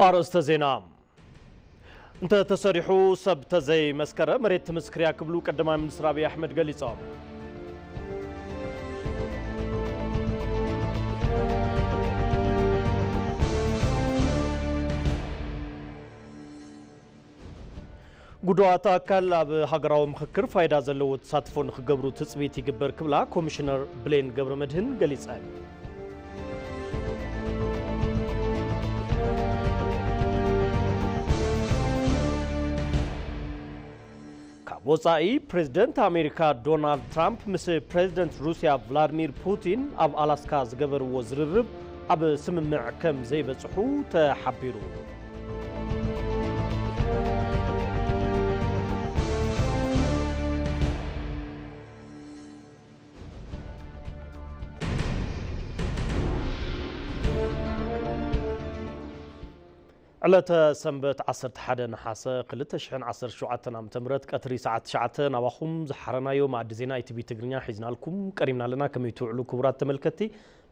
ኣርእስተ ዜና። እንተ ተሰሪሑ ሰብ ተዘይመስከረ መሬት ትምስክር እያ ክብሉ ቀዳማይ ሚኒስትር ኣብይ ኣሕመድ ገሊጾም። ጉዱኣት ኣካል ኣብ ሃገራዊ ምኽክር ፋይዳ ዘለዎ ተሳትፎ ንኽገብሩ ትጽቢት ይግበር ክብላ ኮሚሽነር ብሌን ገብረመድህን ገሊጸን። ካብ ወጻኢ፣ ፕሬዝደንት ኣሜሪካ ዶናልድ ትራምፕ ምስ ፕሬዝደንት ሩስያ ቭላድሚር ፑቲን ኣብ ኣላስካ ዝገበርዎ ዝርርብ ኣብ ስምምዕ ከም ዘይበጽሑ ተሓቢሩ። ዕለተ ሰንበት ዓሰርተ ሓደ ነሓሰ ክልተ ሽሕን ዓሰርተ ሸውዓተን ዓመተ ምህረት ቀትሪ ሰዓት ትሽዓተ ናባኹም ዝሓረናዮ መኣዲ ዜና ኢቲቪ ትግርኛ ሒዝናልኩም ቀሪብና ኣለና። ከመይ ትውዕሉ ክቡራት ተመልከትቲ?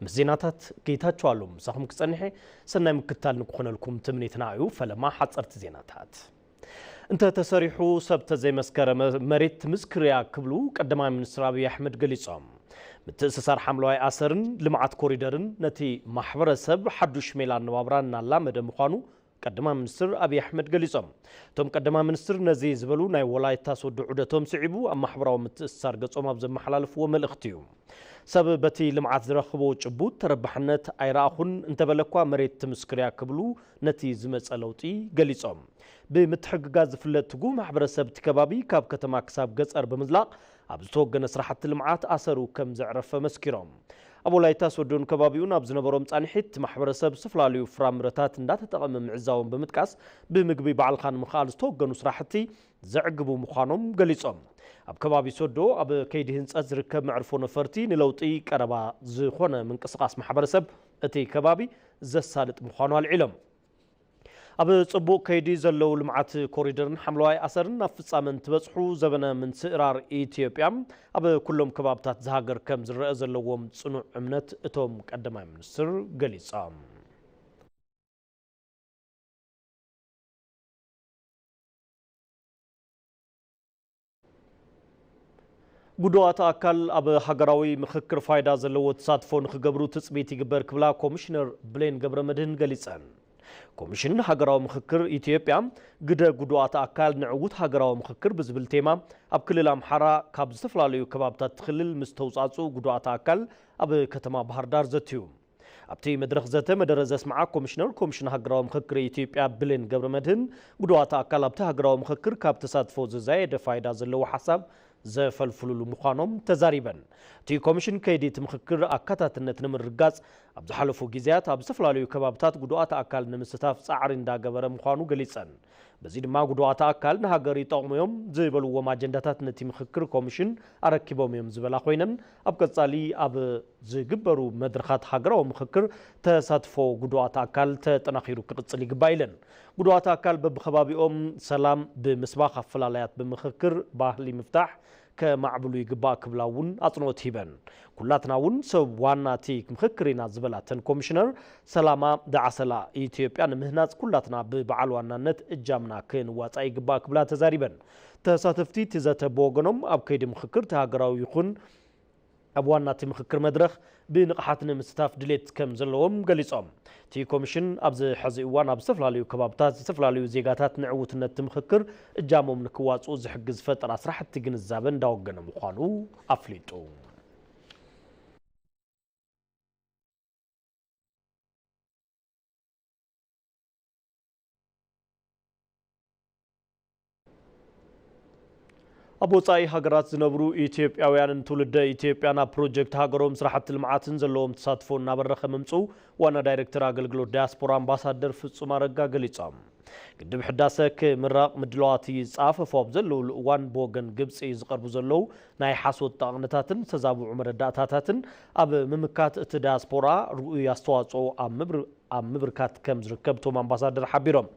ምስ ዜናታት ጌታቸው ኣሎም ምሳኹም ክጸንሐ ሰናይ ምክትታል ንክኾነልኩም ትምኒትና እዩ። ፈለማ ሓጸርቲ ዜናታት። እንተ ተሰሪሑ ሰብ ተዘይመስከረ መ-፣ መሬት ትምስክር እያ ክብሉ ቀዳማይ ሚኒስትር ኣብይ ኣሕመድ ገሊጾም። ምትእስሳር ሓምለዋይ ኣሰርን ልምዓት ኮሪደርን ነቲ ማሕበረሰብ ሓዱሽ ሜላ ኣነባብራ እናላመደ ምዃኑ ቀዳማይ ሚኒስትር ኣብይ ኣሕመድ ገሊጾም። እቶም ቀዳማይ ሚኒስትር ነዚ ዝበሉ ናይ ወላይታ ሶዶ ዑደቶም ስዒቡ ኣብ ማሕበራዊ ምትእስሳር ገጾም ኣብ ዘመሓላለፍዎ መልእኽቲ እዩ። ሰብ በቲ ልምዓት ዝረኽቦ ጭቡጥ ተረባሕነት ኣይረኣኹን እንተበለኳ መሬት ትምስክር እያ ክብሉ ነቲ ዝመጸ ለውጢ ገሊጾም። ብምትሕግጋዝ ዝፍለጥ ትጉህ ማሕበረሰብ እቲ ከባቢ ካብ ከተማ ክሳብ ገጸር ብምዝላቕ ኣብ ዝተወገነ ስራሕቲ ልምዓት ኣሰሩ ከም ዘዕረፈ መስኪሮም። ኣብ ወላይታ ሶዶን ከባቢኡን ኣብ ዝነበሮም ጻንሒት እቲ ማሕበረሰብ ዝተፈላለዩ ፍራምረታት እንዳተጠቐመ ምዕዛዎም ብምጥቃስ ብምግቢ ባዕልኻ ንምኽኣል ዝተወገኑ ስራሕቲ ዘዕግቡ ምዃኖም ገሊጾም። ኣብ ከባቢ ሶዶ ኣብ ከይዲ ህንጸት ዝርከብ መዕርፎ ነፈርቲ ንለውጢ ቀረባ ዝኾነ ምንቅስቓስ ማሕበረሰብ እቲ ከባቢ ዘሳልጥ ምዃኑ ኣልዒሎም። ኣብ ጽቡቕ ከይዲ ዘለዉ ልምዓት ኮሪደርን ሓምለዋይ ኣሰርን ናብ ፍጻመ እንትበጽሑ ዘበነ ምንስእራር ኢትዮጵያ ኣብ ኩሎም ከባብታት ዝሃገር ከም ዝረአ ዘለዎም ጽኑዕ እምነት እቶም ቀዳማይ ሚኒስትር ገሊጾም። ጉዱኣት ኣካል ኣብ ሃገራዊ ምኽክር ፋይዳ ዘለዎ ተሳትፎ ንኽገብሩ ትጽቢት ይግበር ክብላ ኮሚሽነር ብሌን ገብረመድህን ገሊጸን። ኮሚሽን ሃገራዊ ምኽክር ኢትዮጵያ ግደ ጉዱኣት ኣካል ንዕዉት ሃገራዊ ምኽክር ብዝብል ቴማ ኣብ ክልል ኣምሓራ ካብ ዝተፈላለዩ ከባብታት እቲ ክልል ምስ ተውጻጽኡ ጉዱኣት ኣካል ኣብ ከተማ ባህር ዳር ዘትዩ። ኣብቲ መድረኽ ዘተ መደረ ዘስምዓ ኮሚሽነር ኮሚሽን ሃገራዊ ምኽክር ኢትዮጵያ ብሌን ገብረመድህን፣ ጉዱኣት ኣካል ኣብቲ ሃገራዊ ምኽክር ካብ ተሳትፎ ዝዛየደ ፋይዳ ዘለዎ ሓሳብ ዘፈልፍሉሉ ምዃኖም ተዛሪበን። እቲ ኮሚሽን ከይዲ እቲ ምኽክር ኣካታትነት ንምርግጋጽ ኣብ ዝሓለፉ ግዜያት ኣብ ዝተፈላለዩ ከባብታት ጉዱኣት ኣካል ንምስታፍ ጻዕሪ እንዳገበረ ምዃኑ ገሊጸን። በዚ ድማ ጉዱኣት ኣካል ንሃገር ይጠቕሙ እዮም ዝበልዎም ኣጀንዳታት ነቲ ምኽክር ኮሚሽን ኣረኪቦም እዮም ዝበላ ኮይነን፣ ኣብ ቀጻሊ ኣብ ዝግበሩ መድረኻት ሃገራዊ ምኽክር ተሳትፎ ጉዱኣት ኣካል ተጠናኺሩ ክቕጽል ይግባእ ኢለን። ጉዱኣት ኣካል በብኸባቢኦም ሰላም ብምስባኽ ኣፈላላያት ብምኽክር ባህሊ ምፍታሕ ከማዕብሉ ይግባእ ክብላ እውን ኣጽንኦት ሂበን። ኩላትና እውን ሰብ ዋና እቲ ምኽክር ኢና ዝበላ እተን ኮሚሽነር፣ ሰላማ ዝዓሰላ ኢትዮጵያ ንምህናጽ ኩላትና ብበዓል ዋናነት እጃምና ክንዋጻእ ይግባእ ክብላ ተዛሪበን። ተሳተፍቲ እቲ ዘተ ብወገኖም ኣብ ከይዲ ምኽክር እቲ ሃገራዊ ይኹን ኣብ ዋና እቲ ምኽክር መድረኽ ብንቕሓት ንምስታፍ ድሌት ከም ዘለዎም ገሊጾም። እቲ ኮሚሽን ኣብዚ ሕዚ እዋን ኣብ ዝተፈላለዩ ከባብታት ዝተፈላለዩ ዜጋታት ንዕውትነት እቲ ምኽክር እጃሞም ንክዋጽኡ ዝሕግዝ ፈጠራ ስራሕቲ ግንዛበ እንዳወገነ ምዃኑ ኣፍሊጡ። ኣብ ወጻኢ ሃገራት ዝነብሩ ኢትዮጵያውያንን ትውልደ ኢትዮጵያን ኣብ ፕሮጀክት ሃገሮም ስራሕቲ ልምዓትን ዘለዎም ተሳትፎ እናበረኸ ምምጽኡ ዋና ዳይሬክተር ኣገልግሎት ዳያስፖራ ኣምባሳደር ፍጹም ኣረጋ ገሊጾም። ግድብ ሕዳሰ ክምረቕ ምድላዋት ይጻፈፉ ኣብ ዘለውሉ እዋን ብወገን ግብጺ ዝቐርቡ ዘለዉ ናይ ሓሶት ጠቕንታትን ዝተዛብዑ መረዳእታታትን ኣብ ምምካት እቲ ዳያስፖራ ርኡይ ኣስተዋጽኦ ኣብ ምብር-፣ ኣብ ምብርካት ከም ዝርከብ እቶም ኣምባሳደር ሓቢሮም።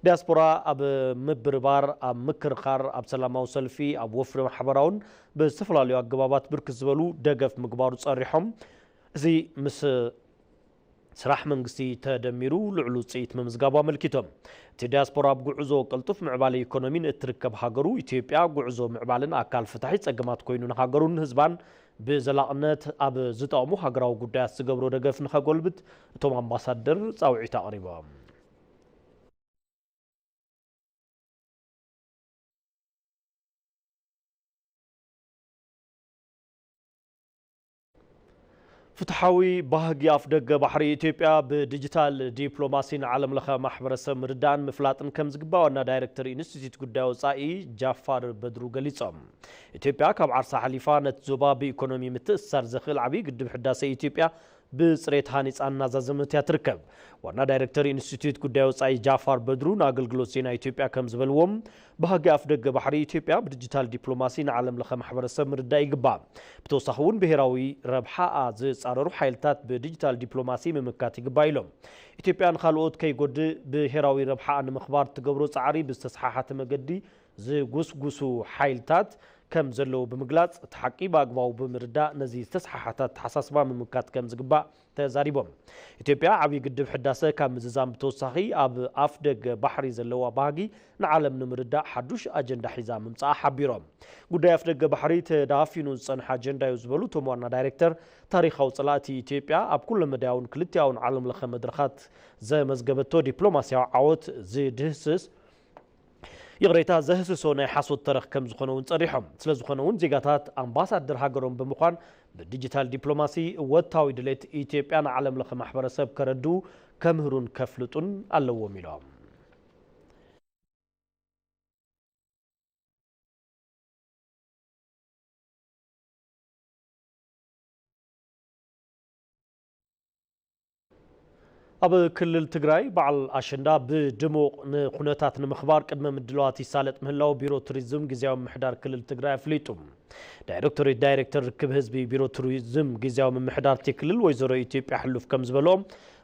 ዲያስፖራ ኣብ ምብርባር፣ ኣብ ምክርኻር፣ ኣብ ሰላማዊ ሰልፊ፣ ኣብ ወፍሪ ማሕበራውን ብዝተፈላለዩ ኣገባባት ብርክት ዝበሉ ደገፍ ምግባሩ ጸሪሖም። እዚ ምስ ስራሕ መንግስቲ ተደሚሩ ልዑል ውፅኢት ምምዝጋቡ ኣመልኪቶም። እቲ ዲያስፖራ ኣብ ጉዕዞ ቅልጡፍ ምዕባለ ኢኮኖሚን እትርከብ ሃገሩ ኢትዮጵያ ጉዕዞ ምዕባልን ኣካል ፍታሒ ፀገማት ኮይኑ ንሃገሩን ህዝባን ብዘላቕነት ኣብ ዝጠቕሙ ሃገራዊ ጉዳያት ዝገብሮ ደገፍ ንኸጎልብት እቶም ኣምባሳደር ፃውዒት ኣቕሪቦም። ፍትሓዊ ባህጊ ኣፍደገ ባሕሪ ኢትዮጵያ ብዲጂታል ዲፕሎማሲ ንዓለም ለኸ ማሕበረሰብ ምርዳእን ምፍላጥን ከም ዝግባእ ዋና ዳይሬክተር ኢንስቲትዩት ጉዳይ ወፃኢ ጃፋር በድሩ ገሊፆም። ኢትዮጵያ ካብ ዓርሳ ሓሊፋ ነቲ ዞባ ብኢኮኖሚ ምትእስሳር ዘኽእል ዓብዪ ግድብ ሕዳሰ ኢትዮጵያ ብፅሬት ሃኒፃ እናዛዘመት እያ ትርከብ። ዋና ዳይሬክተር ኢንስቲትዩት ጉዳይ ወፃኢ ጃፋር በድሩ ንኣገልግሎት ዜና ኢትዮጵያ ከም ዝበልዎም፣ ባህጊ ኣፍደገ ባሕሪ ኢትዮጵያ ብዲጂታል ዲፕሎማሲ ንዓለም ለኸ ማሕበረሰብ ምርዳእ ይግባእ። ብተወሳኺ እውን ብሄራዊ ረብሓኣ ዝፃረሩ ሓይልታት ብዲጂታል ዲፕሎማሲ ምምካት ይግባእ ኢሎም። ኢትዮጵያ ንኻልኦት ከይጎድእ ብሄራዊ ረብሓኣ ንምኽባር ትገብሮ ፃዕሪ ብዝተሰሓሓተ መገዲ ዝጉስጉሱ ሓይልታት ከም ዘለዉ ብምግላፅ፣ እቲ ሓቂ ብኣግባቡ ብምርዳእ ነዚ ዝተሰሓሓተ ኣተሓሳስባ ምምካት ከም ዝግባእ ተዛሪቦም። ኢትዮጵያ ዓብዪ ግድብ ሕዳሰ ካብ ምዝዛም ብተወሳኺ ኣብ ኣፍ ደገ ባሕሪ ዘለዋ ባህጊ ንዓለም ንምርዳእ ሓዱሽ ኣጀንዳ ሒዛ ምምፅኣ ሓቢሮም። ጉዳይ ኣፍ ደገ ባሕሪ ተዳፊኑ ዝፀንሐ ኣጀንዳ እዩ ዝበሉ እቶም ዋና ዳይሬክተር፣ ታሪኻዊ ፀላእቲ ኢትዮጵያ ኣብ ኩለመዳያውን ክልቲኣውን ዓለም ለኸ መድረኻት ዘመዝገበቶ ዲፕሎማሲያዊ ዓወት ዝድህስስ ይቕሬታ ዘህስሶ ናይ ሓሶት ተረኽ ከም ዝኾነ እውን ጸሪሖም። ስለ ዝኾነ እውን ዜጋታት ኣምባሳደር ሃገሮም ብምዃን ብዲጂታል ዲፕሎማሲ እወታዊ ድሌት ኢትዮጵያ ንዓለም ለኸ ማሕበረሰብ ከረድኡ፣ ከምህሩን ከፍልጡን ኣለዎም ኢሎም። ኣብ ክልል ትግራይ በዓል ኣሸንዳ ብድሙቕ ንኩነታት ንምኽባር ቅድመ ምድላዋት ይሳለጥ ምህላው ቢሮ ቱሪዝም ግዝያዊ ምምሕዳር ክልል ትግራይ ኣፍሊጡ። ዳይሬክቶሬት ዳይሬክተር ርክብ ህዝቢ ቢሮ ቱሪዝም ግዝያዊ ምምሕዳር እቲ ክልል ወይዘሮ ኢትዮጵያ ሕሉፍ ከም ዝበሎ፣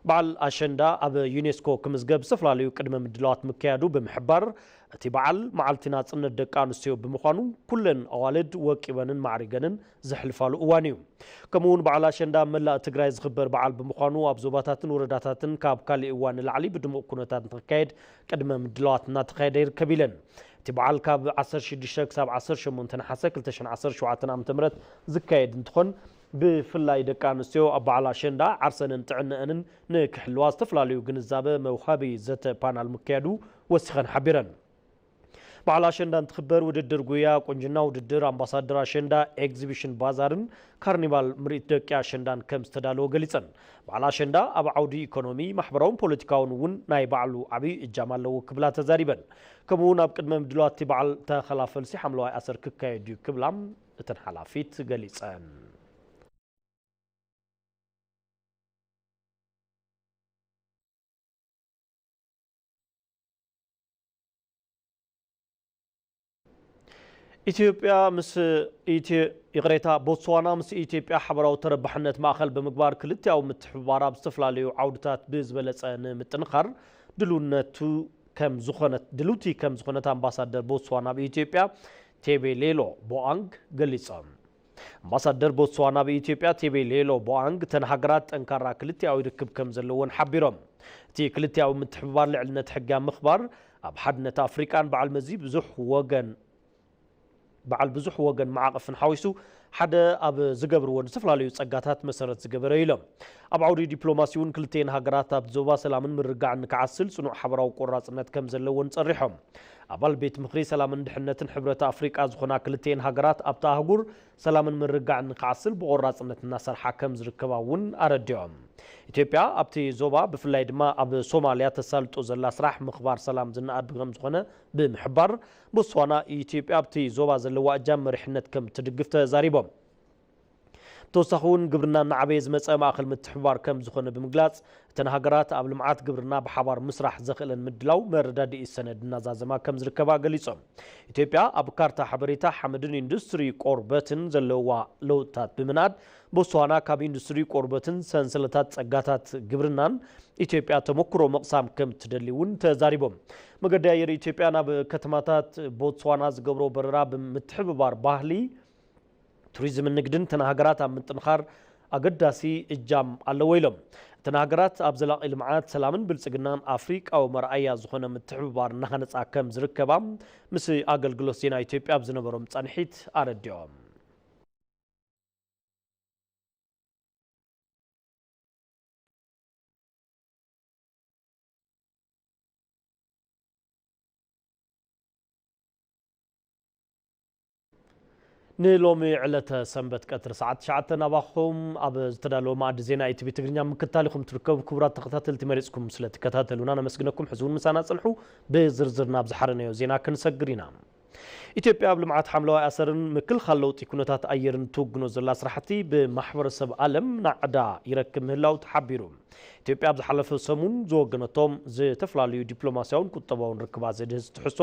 በዓል ኣሸንዳ ኣብ ዩኔስኮ ክምዝገብ ዝተፈላለዩ ቅድመ ምድላዋት ምክያዱ ብምሕባር፣ እቲ በዓል መዓልቲ ናጽነት ደቂ ኣንስትዮ ብምዃኑ ኩለን ኣዋልድ ወቂበንን ማዕሪገንን ዘሕልፋሉ እዋን እዩ። ከምኡ እውን በዓል ኣሸንዳ ኣብ መላእ ትግራይ ዝኽበር በዓል ብምዃኑ ኣብ ዞባታትን ወረዳታትን ካብ ካሊእ እዋን ንላዕሊ ብድሙቕ ኩነታት ንክካየድ ቅድመ ምድላዋት እናተኻየደ ይርከብ ኢለን። እቲ በዓል ካብ ዓሰርተ ሽዱሽተ ክሳብ ዓሰርተ ሸሞንተ ነሓሰ ክልተ ሽሕን ዓሰርተ ሸውዓተን ዓመተ ምህረት ዝካየድ እንትኾን፣ ብፍላይ ደቂ ኣንስትዮ ኣብ በዓል ኣሸንዳ ዓርሰንን ጥዕነአንን ንክሕልዋ ዝተፈላለዩ ግንዛበ መውሃቢ ዘተ ፓናል ምክያዱ ወሲኸን ሓቢረን። በዓል ኣሸንዳ እንትኽበር ውድድር ጉያ፣ ቁንጅና ውድድር፣ ኣምባሳደር ኣሸንዳ፣ ኤግዚቢሽን ባዛርን ካርኒቫል ምርኢት ደቂ ኣሸንዳን ከም ዝተዳለወ ገሊጸን። በዓል ኣሸንዳ ኣብ ዓውዲ ኢኮኖሚ፣ ማሕበራውን ፖለቲካውን እውን ናይ ባዕሉ ዓብዪ እጃም ኣለዎ ክብላ ተዛሪበን። ከምኡ እውን ኣብ ቅድመ ምድላዋት እቲ በዓል ተኸላ ፈልሲ ሓምለዋይ ኣሰር ክካየድ እዩ ክብላ እተን ሓላፊት ገሊጸን። ኢትዮጵያ ምስ ኢትዮ-፣ ይቕሬታ፣ ቦትስዋና ምስ ኢትዮጵያ ሓበራዊ ተረባሕነት ማእኸል ብምግባር ክልቲኣዊ ምትሕብባር ኣብ ዝተፈላለዩ ዓውድታት ብዝበለፀ ንምጥንኻር ድልውነቱ ከም ዝኾነት፣ ድልውቲ ከም ዝኾነት ኣምባሳደር ቦትስዋና ኣብ ኢትዮጵያ ቴቤሌሎ ቦኣንግ ገሊፆም። ኣምባሳደር ቦትስዋና ኣብ ኢትዮጵያ ቴቤሌሎ ቦኣንግ፣ እተን ሃገራት ጠንካራ ክልቲኣዊ ርክብ ከም ዘለወን ሓቢሮም። እቲ ክልቲኣዊ ምትሕብባር ልዕልነት ሕጊ ኣብ ምኽባር፣ ኣብ ሓድነት ኣፍሪቃን በዓል መዚ ብዙሕ ወገን በዓል ብዙሕ ወገን መዓቐፍን ሓዊሱ ሓደ ኣብ ዝገብርዎ ዝተፈላለዩ ጸጋታት መሰረት ዝገበረ እዩ ኢሎም። ኣብ ዓውዲ ዲፕሎማሲ እውን ክልቲኤን ሃገራት ኣብቲ ዞባ ሰላምን ምርግጋዕን ንክዓስል ጽኑዕ ሓበራዊ ቆራጽነት ከም ዘለወን ጸሪሖም። ኣባል ቤት ምኽሪ ሰላምን ድሕነትን ሕብረት ኣፍሪቃ ዝኾና ክልቲኤን ሃገራት ኣብታ ኣህጉር ሰላምን ምርግጋዕን ንክዓስል ብቆራጽነት እናሰርሓ ከም ዝርከባ እውን ኣረዲኦም። ኢትዮጵያ ኣብቲ ዞባ ብፍላይ ድማ ኣብ ሶማልያ ተሳልጦ ዘላ ስራሕ ምኽባር ሰላም ዝነኣድ ከም ዝኾነ ብምሕባር፣ ቦትስዋና ኢትዮጵያ ኣብቲ ዞባ ዘለዋ እጃም መሪሕነት ከም ትድግፍ ተዛሪቦም። ብተወሳኺ እውን ግብርና እናዓበየ ዝመፀ ማእኸል ምትሕብባር ከም ዝኾነ ብምግላፅ፣ እተን ሃገራት ኣብ ልምዓት ግብርና ብሓባር ምስራሕ ዘኽእለን ምድላው መረዳድኢ ሰነድ እናዛዘማ ከም ዝርከባ ገሊፆም። ኢትዮጵያ ኣብ ካርታ ሓበሬታ ሓመድን ኢንዱስትሪ ቆርበትን ዘለዋ ለውጥታት ብምንኣድ፣ ቦትስዋና ካብ ኢንዱስትሪ ቆርበትን ሰንሰለታት ጸጋታት ግብርናን ኢትዮጵያ ተመክሮ ምቕሳም ከም ትደሊ እውን ተዛሪቦም። መገዲ ኣየር ኢትዮጵያ ናብ ከተማታት ቦትስዋና ዝገብሮ በረራ ብምትሕብባር ባህሊ፣ ቱሪዝምን ንግድን እተን ሃገራት ኣብ ምጥንኻር ኣገዳሲ እጃም ኣለዎ ኢሎም። እተን ሃገራት ኣብ ዘላቒ ልምዓት፣ ሰላምን ብልጽግናን ኣፍሪቃዊ መርኣያ ዝኾነ ምትሕብባር እናሃነጻ ከም ዝርከባ ምስ ኣገልግሎት ዜና ኢትዮጵያ ኣብ ዝነበሮም ጻንሒት ኣረዲኦም። ንሎሚ ዕለተ ሰንበት ቀትሪ ሰዓት ትሽዓተ ናባኹም ኣብ ዝተዳለወ መኣዲ ዜና ኢቲቪ ትግርኛ ምክትታል ኢኹም ትርከቡ። ክቡራት ተኸታተልቲ፣ መሪጽኩም ስለ ትከታተሉና ነመስግነኩም። ሕዚ እውን ምሳና ጽንሑ። ብዝርዝር ናብ ዝሓረናዮ ዜና ክንሰግር ኢና። ኢትዮጵያ ኣብ ልምዓት ሓምለዋይ ኣሰርን ምክልኻል ለውጢ ኩነታት ኣየርን ትውግኖ ዘላ ስራሕቲ ብማሕበረሰብ ዓለም ናዕዳ ይረክብ ምህላው ተሓቢሩ። ኢትዮጵያ ኣብ ዝሓለፈ ሰሙን ዝወገነቶም ዝተፈላለዩ ዲፕሎማስያውን ቁጠባውን ርክባት ዘድህዝ ትሕዝቶ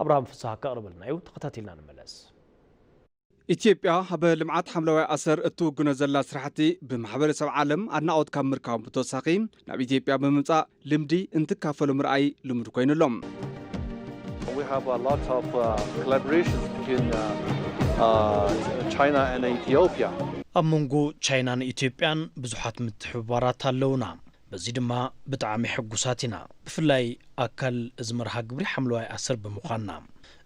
ኣብርሃም ፍስሃ ከቕርበልና እዩ። ተኸታቲልና ንመለስ። ኢትዮጵያ ኣብ ልምዓት ሓምለዋይ ኣሰር እትውግኖ ዘላ ስራሕቲ ብማሕበረሰብ ዓለም ኣድናቖት ካብ ምርካቦም ብተወሳኺ፣ ናብ ኢትዮጵያ ብምምጻእ ልምዲ እንትካፈሉ ምርኣይ ልሙድ ኮይኑ ኣሎ። We have a lot of uh, collaboration between uh, uh, China and Ethiopia. ኣብ መንጎ ቻይናን ኢትዮጵያን ብዙሓት ምትሕብባራት ኣለውና። በዚ ድማ ብጣዕሚ ሕጉሳት ኢና። ብፍላይ ኣካል እዚ መርሃ ግብሪ ሓምለዋይ ኣሰር ብምዃንና።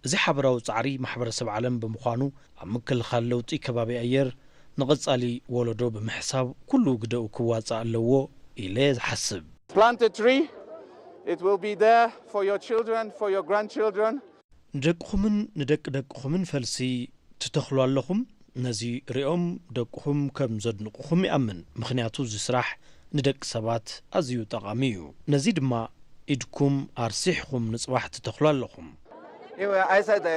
እዚ ሓበራዊ ጻዕሪ ማሕበረሰብ ዓለም ብምዃኑ፣ ኣብ ምክልኻል ለውጢ ከባቢ ኣየር ንቐጻሊ ወለዶ ብምሕሳብ ኩሉ ግደኡ ክዋጻእ ኣለዎ ኢለ ዝሓስብ። Plant a tree, it will be there for your children, for your grandchildren. ንደቅኹምን ንደቂ ደቅኹምን ፈልሲ ትተኽሉ ኣለኹም። ነዚ ሪኦም ደቅኹም ከም ዘድንቑኹም ይኣምን፣ ምኽንያቱ እዚ ስራሕ ንደቂ ሰባት ኣዝዩ ጠቓሚ እዩ። ነዚ ድማ ኢድኩም ኣርሲሕኹም ንጽባሕ ትተኽሉ ኣለኹም። 因为埃塞的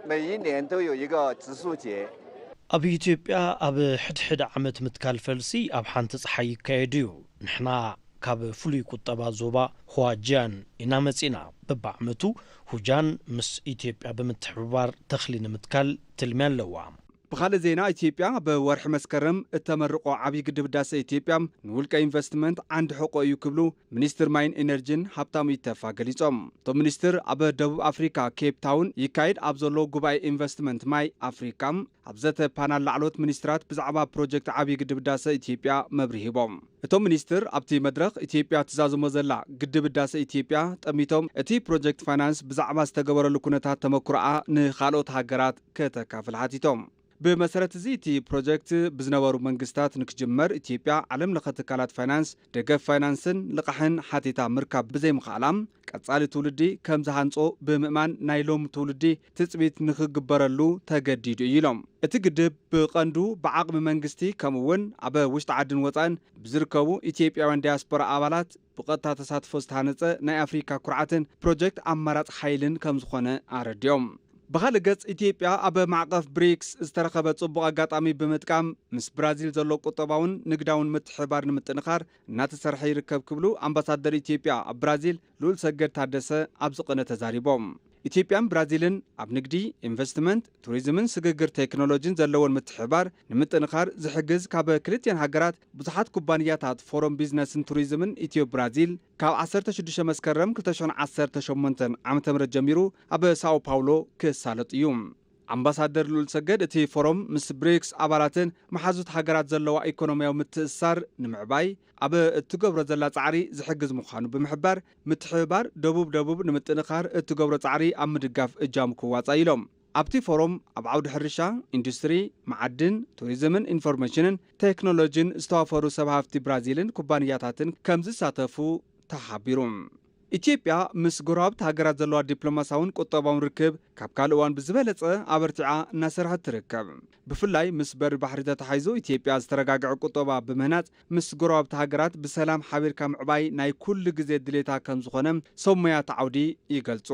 每一年都有一个植树节。ኣብ ኢትዮጵያ ኣብ ሕድሕድ ዓመት ምትካል ፈልሲ ኣብ ሓንቲ ጸሓይ ይካየድ እዩ። ንሕና ካብ ፍሉይ ቁጠባ ዞባ ሁዋጂያን ኢና መጺና። በብዓመቱ ሁጃን ምስ ኢትዮጵያ ብምትሕብባር ተኽሊ ንምትካል ትልሚ ኣለዋ። ብኻልእ ዜና፣ ኢትዮጵያ ኣብ ወርሒ መስከረም እተመርቖ ዓብዪ ግድብ ህዳሰ ኢትዮጵያ ንውልቀ ኢንቨስትመንት ዓንዲ ሕቖ እዩ ክብሉ ሚኒስትር ማይን ኢነርጂን ሃብታሙ ኢተፋ ገሊጾም። እቶም ሚኒስትር ኣብ ደቡብ ኣፍሪካ ኬፕ ታውን ይካየድ ኣብ ዘሎ ጉባኤ ኢንቨስትመንት ማይ ኣፍሪካ ኣብ ዘተ ፓናል ላዕለዎት ሚኒስትራት ብዛዕባ ፕሮጀክት ዓብዪ ግድብ ህዳሰ ኢትዮጵያ መብርሂ ሂቦም። እቶም ሚኒስትር ኣብቲ መድረኽ ኢትዮጵያ ትዛዝሞ ዘላ ግድብ ህዳሰ ኢትዮጵያ ጠሚቶም እቲ ፕሮጀክት ፋይናንስ ብዛዕባ ዝተገበረሉ ኩነታት ተመክሮኣ ንኻልኦት ሃገራት ከተካፍል ሓቲቶም። ብመሰረት እዚ እቲ ፕሮጀክት ብዝነበሩ መንግስታት ንክጅመር ኢትዮጵያ ዓለም ለኸ ትካላት ፋይናንስ ደገፍ ፋይናንስን ልቓሕን ሓቲታ ምርካብ ብዘይምኽኣላ ቀጻሊ ትውልዲ ከም ዝሃንጾ ብምእማን ናይ ሎም ትውልዲ ትጽቢት ንክግበረሉ ተገዲዱ እዩ ኢሎም። እቲ ግድብ ብቐንዱ ብዓቕሚ መንግስቲ ከምኡ እውን ኣብ ውሽጢ ዓድን ወጻእን ብዝርከቡ ኢትዮጵያውያን ዲያስፖራ ኣባላት ብቐጥታ ተሳትፎ ዝተሃነጸ ናይ ኣፍሪካ ኩርዓትን ፕሮጀክት ኣማራጺ ሓይልን ከም ዝኾነ ኣረዲኦም። ብኻልእ ገጽ ኢትዮጵያ ኣብ ማዕቐፍ ብሪክስ ዝተረኸበ ጽቡቕ ኣጋጣሚ ብምጥቃም ምስ ብራዚል ዘሎ ቁጠባውን ንግዳውን ምትሕብባር ንምጥንኻር እናተሰርሐ ይርከብ ክብሉ ኣምባሳደር ኢትዮጵያ ኣብ ብራዚል ልኡል ሰገድ ታደሰ ኣብዚ ቅነ ተዛሪቦም። ኢትዮጵያን ብራዚልን ኣብ ንግዲ፣ ኢንቨስትመንት፣ ቱሪዝምን ስግግር ቴክኖሎጂን ዘለወን ምትሕብባር ንምጥንኻር ዝሕግዝ ካብ ክልቲኣን ሃገራት ብዙሓት ኩባንያታት ፎረም ቢዝነስን ቱሪዝምን ኢትዮ ብራዚል ካብ ዓሰርተ ሽዱሽተ መስከረም ክልተ ሽሕን ዓሰርተ ሸሞንተን ዓመተ ምህረት ጀሚሩ ኣብ ሳኦ ፓውሎ ክሳለጥ እዩ። ኣምባሳደር ልኡል ሰገድ እቲ ፎረም ምስ ብሪክስ ኣባላትን መሓዙት ሃገራት ዘለዋ ኢኮኖሚያዊ ምትእስሳር ንምዕባይ ኣብ እትገብሮ ዘላ ጻዕሪ ዝሕግዝ ምዃኑ ብምሕባር ምትሕብባር ደቡብ ደቡብ ንምጥንኻር እትገብሮ ጻዕሪ ኣብ ምድጋፍ እጃሙ ክዋጻእ ኢሎም። ኣብቲ ፎረም ኣብ ዓውዲ ሕርሻ፣ ኢንዱስትሪ፣ መዓድን፣ ቱሪዝምን ኢንፎርሜሽንን ቴክኖሎጂን ዝተዋፈሩ ሰብ ሃፍቲ ብራዚልን ኩባንያታትን ከም ዝሳተፉ ተሓቢሩ። ኢትዮጵያ ምስ ጎረባብቲ ሃገራት ዘለዋ ዲፕሎማሳውን ቁጠባውን ርክብ ካብ ካልእ እዋን ብዝበለጸ ኣበርቲዓ እናሰርሐት ትርከብ። ብፍላይ ምስ በሪ ባሕሪ ተታሒዙ ኢትዮጵያ ዝተረጋግዐ ቁጠባ ብምህናጽ ምስ ጎረባብቲ ሃገራት ብሰላም ሓቢርካ ምዕባይ ናይ ኩሉ ግዜ ድሌታ ከም ዝኾነ ሰብ ሞያት ዓውዲ ይገልጹ።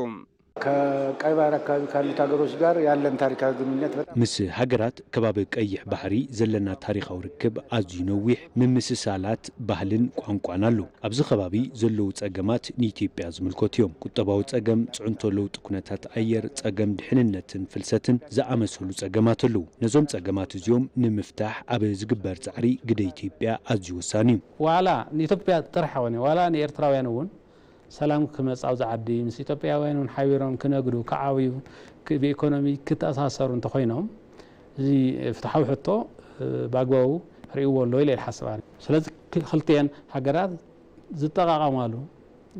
ከቀይ ባህር አካባቢ ካሉት ሀገሮች ጋር ያለን ታሪካዊ ግንኙነት በጣም ምስ ሃገራት ከባቢ ቀይሕ ባሕሪ ዘለና ታሪኻዊ ርክብ ኣዝዩ ነዊሕ፣ ምምስሳላት ባህልን ቋንቋን ኣሎ። ኣብዚ ከባቢ ዘለዉ ጸገማት ንኢትዮጵያ ዝምልከቱ እዮም። ቁጠባዊ ጸገም፣ ጽዕንቶ ለውጢ ኩነታት ኣየር፣ ጸገም ድሕንነትን ፍልሰትን ዝኣመሰሉ ጸገማት ኣለዉ። ነዞም ጸገማት እዚኦም ንምፍታሕ ኣብ ዝግበር ጻዕሪ ግደ ኢትዮጵያ ኣዝዩ ወሳኒ እዩ። ዋላ ንኢትዮጵያ ጥራሕ ኣይኮነ፣ ዋላ ንኤርትራውያን እውን ሰላም ክመጽእ ኣብዚ ዓዲ፣ ምስ ኢትዮጵያውያን እውን ሓቢሮም ክነግዱ፣ ክዓብዩ፣ ክ- ብኢኮኖሚ ክተኣሳሰሩ እንተኾይኖም፣ እዚ ፍትሓዊ ሕቶ፣ እ፣ ብኣግባቡ ርእይዎ ኣሎ ኢለ ይሓስብ ኣነ። ስለዚ ክ-፣ ክልቲኤን ሃገራት ዝጠቓቐማሉ፣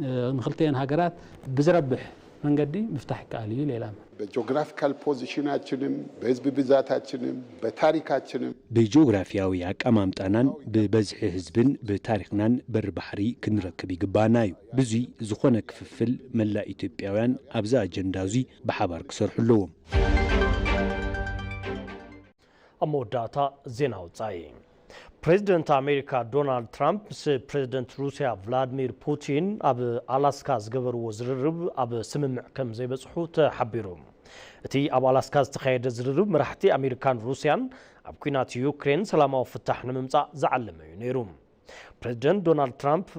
እ፣ ንክልቲኤን ሃገራት ብዝረብሕ መንገዲ ምፍታሕ ይከኣል እዩ ኢለ ኢላማ። በጂኦግራፊካል ፖዚሽናችንም፣ በህዝብ ብዛታችንም፣ በታሪካችንም ብጂኦግራፊያዊ ኣቀማምጣናን ብበዝሒ ህዝብን ብታሪኽናን በሪ ባሕሪ ክንረክብ ይግባና እዩ። ብዙይ ዝኾነ ክፍፍል መላእ ኢትዮጵያውያን ኣብዚ ኣጀንዳ እዙይ ብሓባር ክሰርሑ ኣለዎም። ኣብ መወዳእታ ዜና ወጻኢ። ፕሬዚደንት ኣሜሪካ ዶናልድ ትራምፕ ምስ ፕሬዚደንት ሩስያ ቭላድሚር ፑቲን ኣብ ኣላስካ ዝገበርዎ ዝርርብ ኣብ ስምምዕ ከም ዘይበጽሑ ተሓቢሩ። እቲ ኣብ ኣላስካ ዝተኻየደ ዝርርብ መራሕቲ ኣሜሪካን ሩስያን ኣብ ኲናት ዩክሬን ሰላማዊ ፍታሕ ንምምጻእ ዝዓለመ እዩ ነይሩ። ፕሬዚደንት ዶናልድ ትራምፕ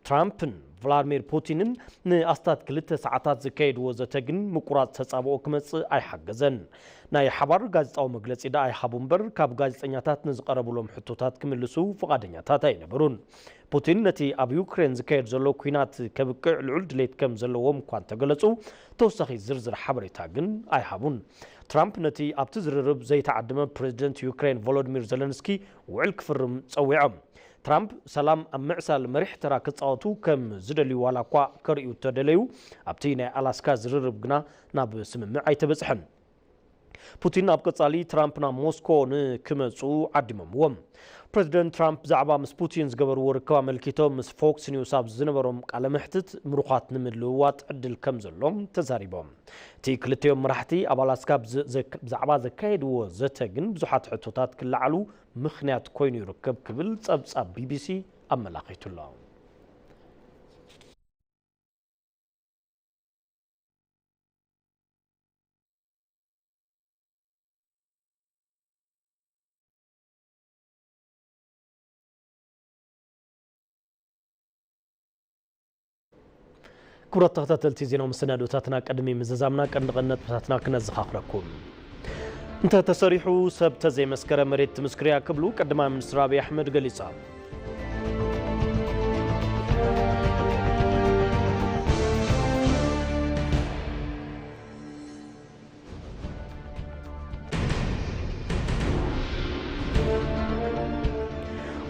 ትራምፕን ቭላድሚር ፑቲንን ንኣስታት ክልተ ሰዓታት ዘካየድዎ ዘተ ግን ምቁራጽ ተጻብኦ ክመጽእ ኣይሓገዘን። ናይ ሓባር ጋዜጣዊ መግለጺ ደኣ ኣይሃቡ እምበር፣ ካብ ጋዜጠኛታት ንዝቐረብሎም ሕቶታት ክምልሱ ፍቓደኛታት ኣይነበሩን። ፑቲን ነቲ ኣብ ዩክሬን ዝካየድ ዘሎ ኲናት ከብቅዕ ልዑል ድሌት ከም ዘለዎም እኳ እንተገለጹ፣ ተወሳኺ ዝርዝር ሓበሬታ ግን ኣይሃቡን። ትራምፕ ነቲ ኣብቲ ዝርርብ ዘይተዓደመ ፕሬዚደንት ዩክሬን ቮሎዲሚር ዘለንስኪ ውዕል ክፍርም ጸዊዖም። ትራምፕ ሰላም ኣብ ምዕሳል መሪሕ ተራ ክጻወቱ ከም ዝደልዩ ዋላ እኳ ከርእዩ እተደለዩ፣ ኣብቲ ናይ ኣላስካ ዝርርብ ግና ናብ ስምምዕ ኣይተበጽሐን። ፑቲን ኣብ ቀጻሊ ትራምፕ ናብ ሞስኮ ንክመጹ ዓዲሞምዎም። ፕሬዚደንት ትራምፕ ብዛዕባ ምስ ፑቲን ዝገበርዎ ርክብ ኣመልኪቶም ምስ ፎክስ ኒውስ ኣብ ዝነበሮም ቃለ መሕትት ምሩኻት ንምልውዋጥ ዕድል ከም ዘሎም ተዛሪቦም። እቲ ክልቲኦም መራሕቲ ኣብ ኣላስካ ብዝ-፣ ዘክ-፣ ብዛዕባ ዘካየድዎ ዘተ ግን ብዙሓት ሕቶታት ክለዓሉ ምኽንያት ኮይኑ ይርከብ ክብል ጸብጻብ ቢቢሲ ኣመላኺቱ ኣሎ። ክቡራት ተኸታተልቲ ዜናዊ መሰናዶታትና፣ ቅድሚ ምዝዛምና ቀንዲ ቀንዲ ነጥብታትና ክነዘኻኽረኩም። እንተ ተሰሪሑ ሰብ ተዘይመስከረ መሬት ትምስክር እያ ክብሉ ቀዳማይ ሚኒስትር ኣብይ ኣሕመድ ገሊጾም።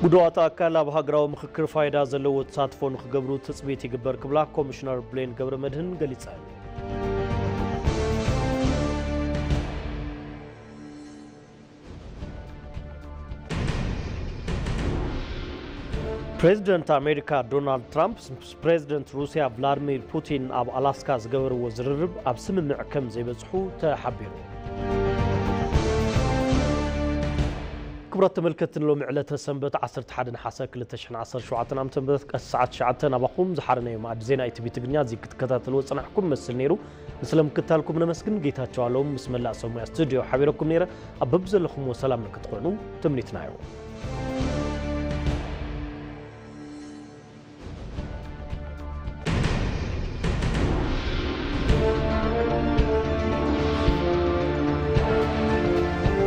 ጉዱኣት ኣካል ኣብ ሃገራዊ ምኽክር ፋይዳ ዘለዎ ተሳትፎ ንኽገብሩ ትጽቢት ይግበር ክብላ ኮሚሽነር ብሌን ገብረመድህን ገሊጸን። ፕሬዚደንት ኣሜሪካ ዶናልድ ትራምፕ ምስ ፕሬዚደንት ሩስያ ቭላድሚር ፑቲን ኣብ ኣላስካ ዝገበርዎ ዝርርብ ኣብ ስምምዕ ከም ዘይበጽሑ ተሓቢሩ። ክቡራት ተመልከትቲ፣ ሎሚ ዕለተ ሰንበት ዓሰርተ ሓደ ነሓሰ ክልተ ሽሕን ዓሰርተ ሸውዓተን ዓመተ ምህረት ቀትሪ ሰዓት ትሽዓተ ናባኹም ዝሓረናዮ መኣዲ ዜና ኢቲቪ ትግርኛ እዚ ክትከታተልዎ ዝጸናሕኩም መስል ነይሩ። ንስለ ምክትታልኩም ነመስግን። ጌታቸው ኣለዎም ምስ መላእ ሰብ ሞያ ስቱድዮ ሓቢረኩም ነይረ። ኣብ በብዘለኹምዎ ሰላም ንክትኾኑ ትምኒትና እዩ።